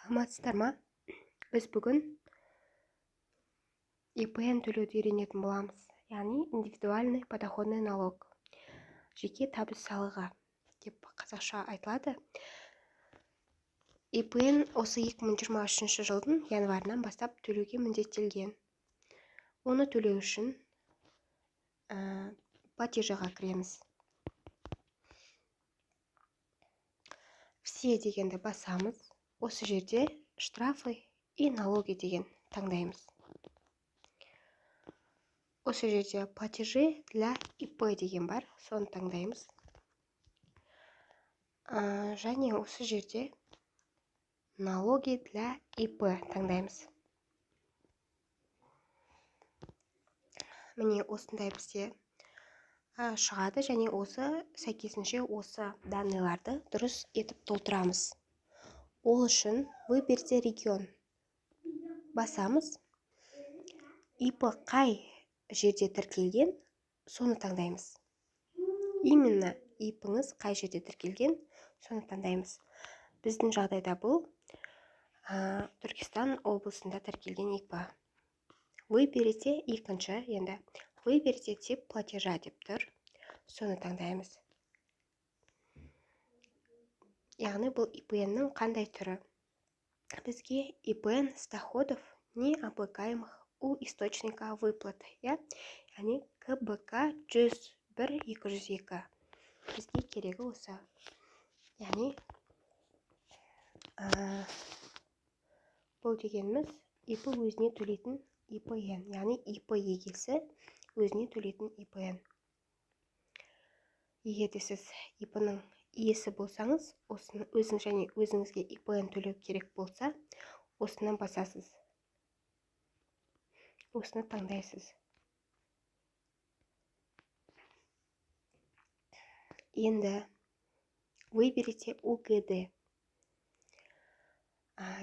Саламатсыздар ма? Біз бүгін ИПН төлеуді үйренетін боламыз. Яғни индивидуальный подоходный налог. Жеке табыс салығы деп қазақша айтылады. ИПН осы 2023 жылдың январынан бастап төлеуге міндеттелген. Оны төлеу үшін платежіға кіреміз. Все дегенді басамыз. Осы жерде штрафы и налоги деген таңдаймыз. Осы жерде платежи для ИП деген бар, соны таңдаймыз. Және осы жерде налоги для ИП таңдаймыз. Міне осындай бізде шығады және осы сәйкесінше осы данныйларды дұрыс етіп толтырамыз. Ол үшін выберите регион басамыз. ИП қай жерде тіркелген, соны таңдаймыз. Именно ИП-іңіз қай жерде тіркелген, соны таңдаймыз. Біздің жағдайда бұл Түркістан облысында тіркелген ИП. Выберите екінші, енді выберите тип платежа деп тұр, соны таңдаймыз. Яғни бұл ИПН-нің қандай түрі? Бізге ИПН с доходов, не облагаемых у источника выплаты, иә? Яғни КБК 101 202. Бізге керегі осы. Яғни бұл дегеніміз ИП өзіне төлейтін ИПН, яғни ИП егесі өзіне төлейтін ИПН. Егер де сіз ИП-ның иесі болсаңыз, осыны өзің және өзіңізге ИПН төлеу керек болса, осыны басасыз. Осыны таңдайсыз. Енді выберите УГД.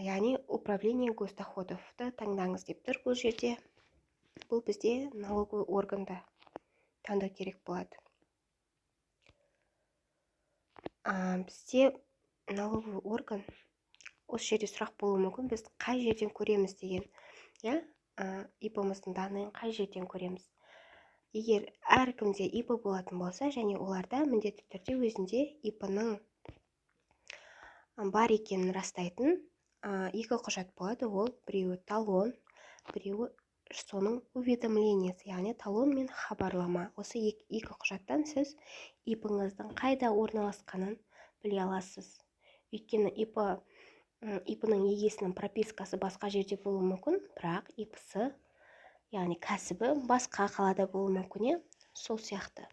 Яғни управление госдоходовты таңдаңыз деп тұр бұл жерде. Бұл бізде налоговый органда таңдау керек болады. Бізде налоговый орган осы жерде сұрақ болуы мүмкін, біз қай жерден көреміз деген, иә? ИП-ымыздың данныйын қай жерден көреміз? Егер әркімде ИП болатын болса, және оларда міндетті түрде өзінде ИП-ның бар екенін растайтын екі құжат болады. Ол біреуі талон, біреуі соның уведомлениесі, яғни талон мен хабарлама. Осы екі құжаттан сіз ИП-ыңыздың қайда орналасқанын біле аласыз. Өйткені ИП-ның егесінің пропискасы басқа жерде болуы мүмкін, бірақ ИП-сы, яғни кәсібі басқа қалада болуы мүмкін, иә? Сол сияқты.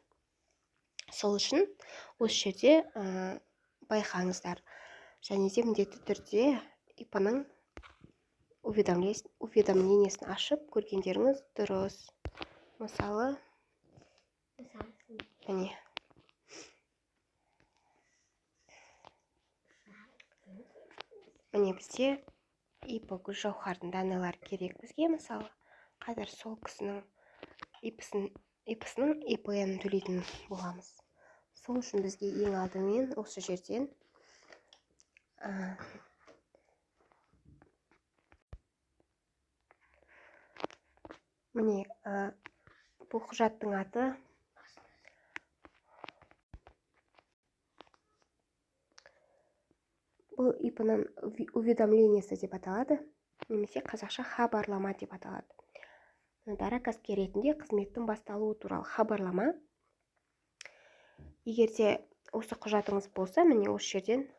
Сол үшін осы жерде байқаңыздар. Және де міндетті түрде ИП-ның уведомлениесін ашып көргендеріңіз дұрыс. Мысалы, міне. Міне бізде ИП Гүлжауһардың данныйлары керек бізге, мысалы. Қазір сол кісінің ИП-сінің ИПН төлейтін боламыз. Сол үшін бізге ең алдымен осы жерден міне, бұл құжаттың аты бұл ИП-ның уведомлениесі деп аталады, немесе қазақша хабарлама деп аталады. Дара кәсіпкер ретінде қызметтің басталуы туралы хабарлама. Егер де осы құжатыңыз болса, міне осы жерден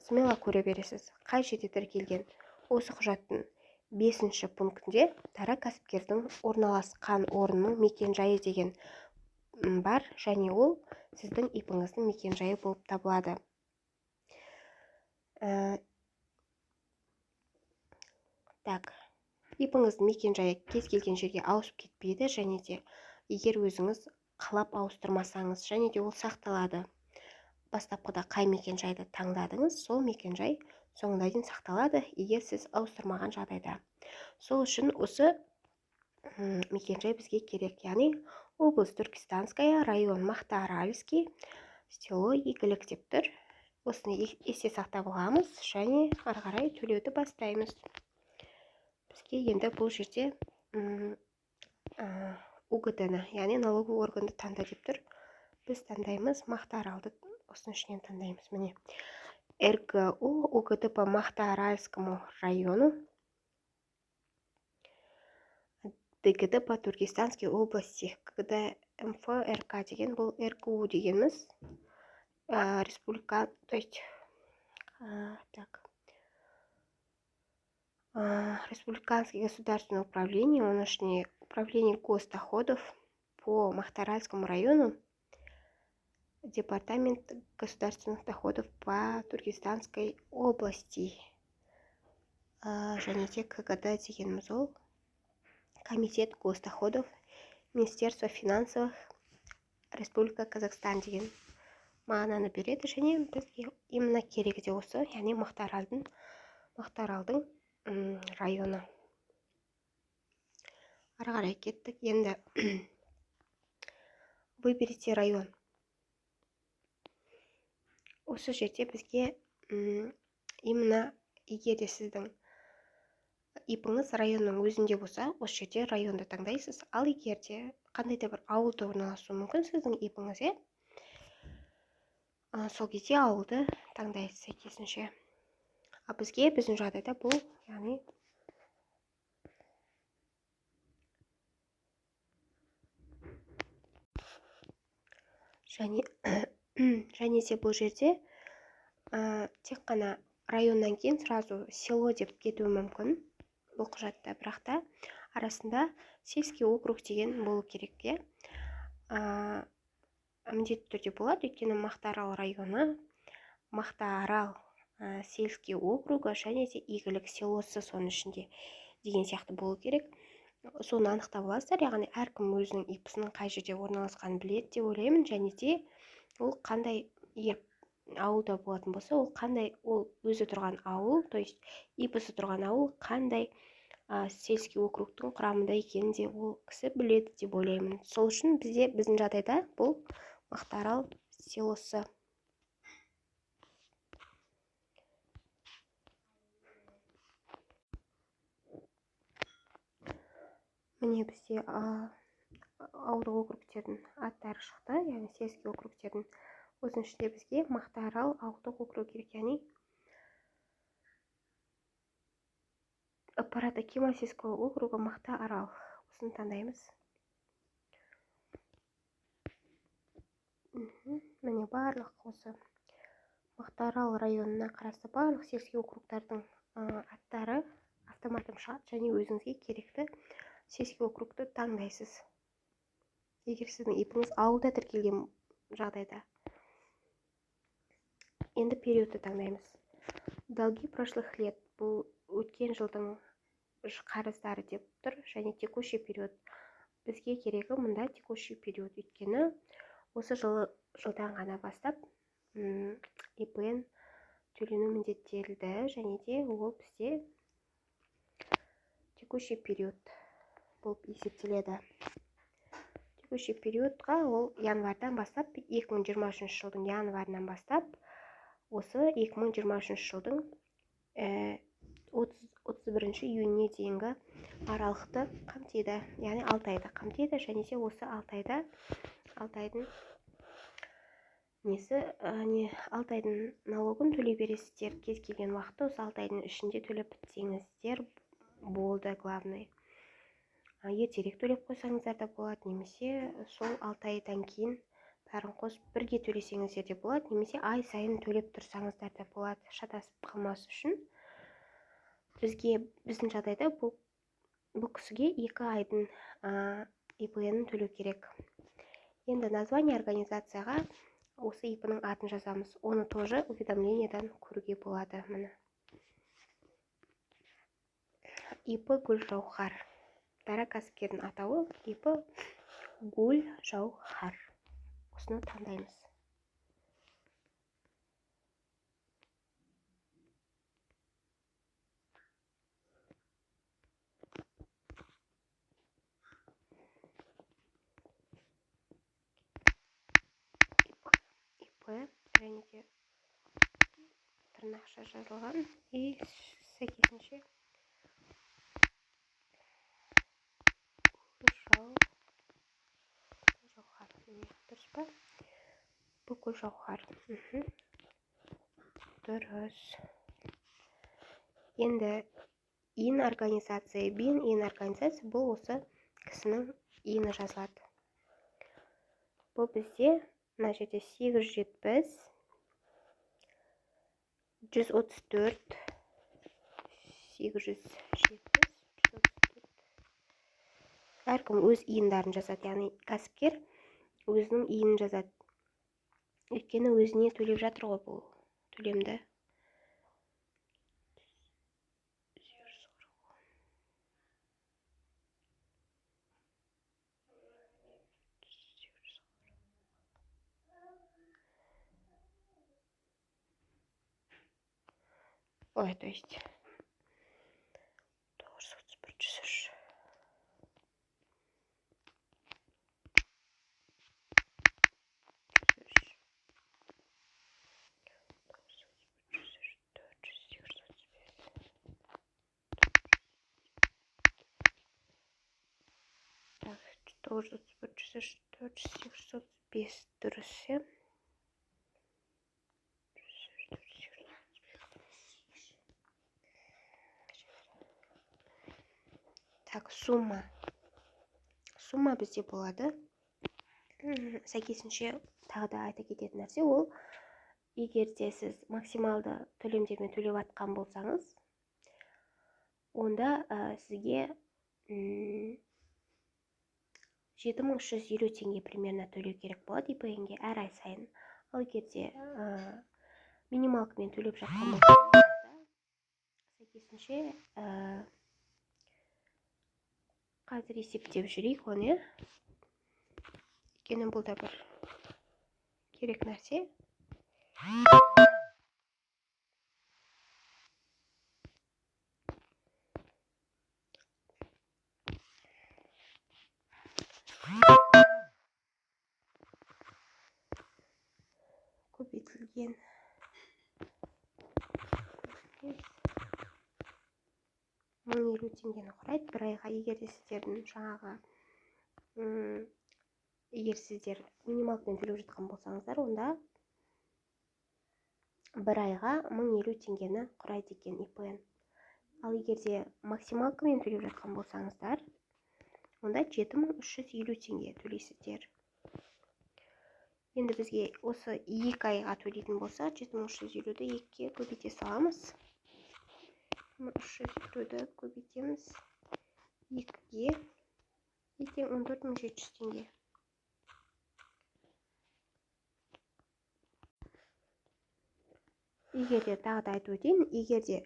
смело көре бересіз. Қай жерде тіркелген? Осы құжаттың 5-ші пунктінде дара кәсіпкердің орналасқан орнының мекенжайы деген бар, және ол сіздің ИП-іңіздің мекенжайы болып табылады. ИП-іңіздің мекенжайы кез келген жерге ауысып кетпейді, және де егер өзіңіз қалап ауыстырмасаңыз, және де ол сақталады. Бастапқыда қай мекенжайды таңдадыңыз, сол мекенжай соңына дейін сақталады, егер сіз ауыстырмаған жағдайда. Сол үшін осы мекенжай бізге керек, яғни область Туркестанская, район Мақтааральский, село Игілік деп тұр. Осыны есте сақтап аламыз және ары қарай төлеуді бастаймыз. Бізге енді бұл жерде УГД-ны, яғни налоговый органды таңда деп тұр. Біз таңдаймыз Мақтааралды, осының ішінен таңдаймыз. Міне, РГУ УГД по Мактааральскому району ДГД по Туркестанской области КГД МФ РК деген бұл РГУ дегеніміз республика, то есть так, Республиканское государственное управление, оның ішіне управление госдоходов по Мактааральскому району, департамент государственных доходов по Туркестанской области және де КГД дегеніміз ол Комитет госдоходов Министерства финансов Республика Казахстан деген мағынаны береді. Және бізге именно керегі де осы, яғни Мақтааралдың районы. Ары қарай кеттік. Енді выберите район. Осы жерде бізге именно егер де сіздің ИП-іңіз районның өзінде болса, осы жерде районды таңдайсыз. Ал егер де қандай да бір ауылда орналасуы мүмкін сіздің ИП-іңіз, иә, сол кезде ауылды таңдайсыз сәйкесінше. Ал бізге, біздің жағдайда бұл, яғни және де бұл жерде тек қана районнан кейін сразу село деп кетуі мүмкін бұл құжатта, бірақ та арасында сельский округ деген болу керек, иә. Міндетті түрде болады, өйткені Мақтаарал районы, Мақтаарал сельский округі және де Игілік селосы соның ішінде деген сияқты болу керек. Соны анықтап аласыздар, яғни әркім өзінің ИП-сінің қай жерде орналасқанын біледі деп ойлаймын. Және де ол қандай, егер ауылда болатын болса, ол қандай, ол өзі тұрған ауыл, то есть ИП-сі тұрған ауыл қандай сельский округтың құрамында екенін де ол кісі біледі деп ойлаймын. Сол үшін бізде, біздің жағдайда бұл Мақтаарал селосы. Міне, бізде ауылдық округтердің аттары шықты, яғни сельский округтердің. Осының ішінде бізге Мақтаарал ауылдық округі керек, яғни аппарат акима сельского округа Мақтаарал. Осыны таңдаймыз. Міне, барлық осы Мақтаарал районына қарасты барлық сельский округтардың аттары автоматом шығады және өзіңізге керекті сельский округті таңдайсыз, егер сіздің ИП-іңіз ауылда тіркелген жағдайда. Енді периодты таңдаймыз. Долги прошлых лет, бұл өткен жылдың қарыздары деп тұр, және текущий период. Бізге керегі мұнда текущий период, өйткені осы жылдан ғана бастап ИПН төлену міндеттелді, және де ол бізде текущий период болып есептеледі. Текущий периодқа ол январьдан бастап, 2023 жылдың январынан бастап осы 2023 жылдың 31 июньне дейінгі аралықты қамтиды, яғни 6 айды қамтиды. Және де осы 6 айда, 6 айдың несі, не, 6 айдың налогын төлей бересіздер. Кез келген уақытта осы 6 айдың ішінде төлеп бітсеңіздер болды, главный. Ертерек төлеп қойсаңыздар да болады, немесе сол 6 айдан кейін бәрін қосып бірге төлесеңіздер де болады, немесе ай сайын төлеп тұрсаңыздар да болады, шатасып қалмас үшін. Біздің жағдайда бұл кісіге 2 айдың ИПН-ін төлеу керек. Енді название организацияға осы ИП-ның атын жазамыз. Оны тоже уведомлениедан көруге болады. Міне. ИП Гүлжауһар. Дара кәсіпкердің атауы ИП Гүлжауһар. Осыны таңдаймыз. ИП және де Тырнақша жазылған и сәйкесінше Гүлжауһар. Міне, дұрыс па? Бүкіл Жауһар. Дұрыс. Енді ИИН организация, БИН ИИН организация, бұл осы кісінің ИИНі жазылады. Бұл бізде мына жерде 870 134 870 134. Әркім өз ИИНдарын жазады, яғни кәсіпкер өзінің ИИНін жазады. Өйткені өзіне төлеп жатыр ғой бұл төлемді. Ой, то есть 931 103. Так, 931 103 435 дұрыс, иә? Так, сумма. Сумма бізде болады. Сәйкесінше тағы да айта кететін нәрсе ол, егер де сіз максималды төлемдермен төлеп жатқан болсаңыз, онда сізге 7350 теңге примерно төлеу керек болады ИПН-ге әр ай сайын. Ал егер де минималкамен төлеп жатқан болсаңыз, сәйкесінше қазір есептеп жүрейік оны, иә? Өйткені бұл да бір керек нәрсе. Көбейтілген 1050 теңгені құрайды бір айға. Егер де сіздердің жаңағы, егер сіздер минималкамен төлеп жатқан болсаңыздар, онда бір айға 1050 теңгені құрайды екен ИПН. Ал егер де максималкамен төлеп жатқан болсаңыздар, онда 7350 теңге төлейсіздер. Енді бізге осы 2 айға төлейтін болса, 7350-ді 2-ге көбейте саламыз. 350-ді көбейтеміз 2-ге, ертең 14700 теңге. Егер де тағы да айтып өтейін, егер де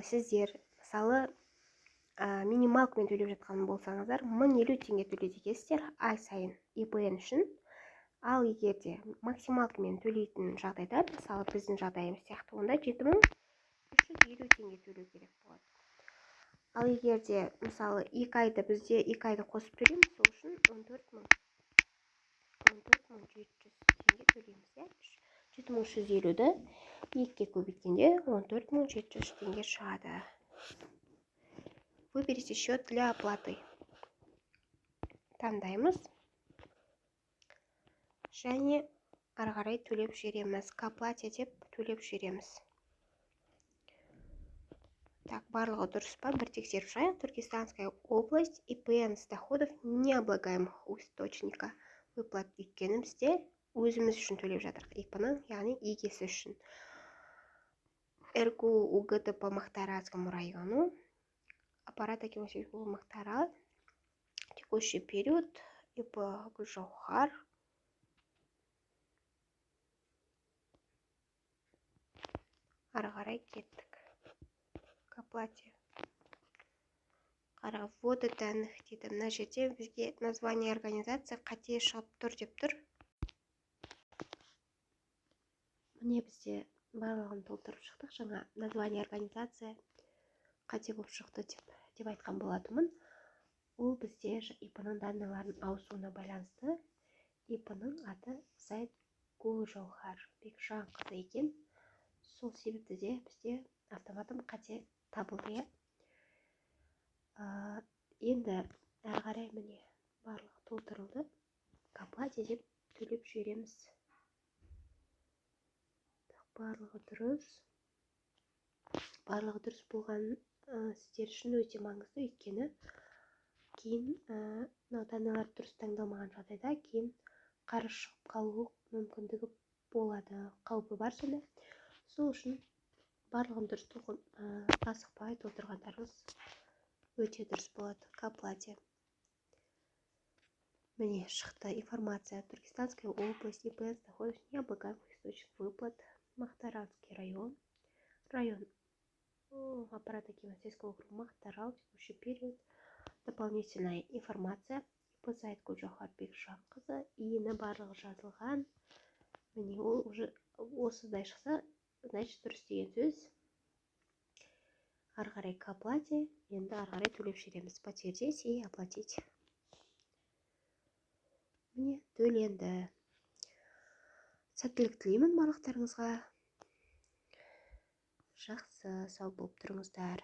сіздер мысалы минималкамен төлеп жатқан болсаңыздар, 1050 теңге төлейді екенсіздер ай сайын ИПН үшін. Ал егер де максималкамен төлейтін жағдайда, мысалы біздің жағдайымыз сияқты, онда 7350 теңге төлеу керек болады. Ал егер де мысалы 2 айды, бізде 2 айды қосып төлейміз, сол үшін 14700 теңге төлейміз, иә? 7350-ді 2-ге көбейткенде 14700 теңге шығады. Выберите счет для оплаты. Таңдаймыз. Және ары қарай төлеп жібереміз. К оплате деп төлеп жібереміз. Так, барлығы дұрыс па? Бір тексеріп шығайық. Туркестанская область, ИПН с доходов необлагаемых у источника выплат. Өйткені бізде өзіміз үшін төлеп жатырық, ИП-ның, яғни егесі үшін. РГУ УГД по Мактааральскому району, аппарат акима Мақтаарал, текущий период, ИП Гүлжауһар. Ары қарай кеттік. К оплате. Қара, вводы данных дейді. Мына жерде бізге название организация қате шығып тұр деп тұр. Міне бізде барлығын толтырып шықтық. Жаңа название организация қате болып шықты деп айтқан болатынмын. Ол бізде ИП-ның данныйларын ауысуына байланысты. ИП-ның аты Зайд Гүлжауһар Бекжанқызы екен. Сол себепті де бізде автоматом қате табылды, иә. Енді әрі қарай, міне, барлығы толтырылды, «К оплате» деп төлеп жібереміз. Барлығы дұрыс. Барлығы дұрыс болған сіздер үшін өте маңызды, өйткені кейін мынау данныйлар дұрыс таңдалмаған жағдайда кейін қарыз шығып қалу мүмкіндігі болады, қаупі бар сонда. Сол үшін барлығын дұрыс, асықпай толтырғандарыңыз өте дұрыс болады. «К оплате». Міне, шықты информация: Туркестанская область, ИП с доходов необлагаемых источников выплат, Мактааралский район, район аппарата акима сельского округа Мактаарал, текущий период, дополнительная информация, ИП Зайткүл Жауһар Бекжанқызы, ИИНі, барлығы жазылған. Міне, ол уже осындай шықса, значит, дұрыс деген сөз. Ары қарай «К оплате». Енді ары қарай төлеп жібереміз. «Подтвердить и оплатить». Міне, төленді. Сәттілік тілеймін барлықтарыңызға. Жақсы, сау болып тұрыңыздар.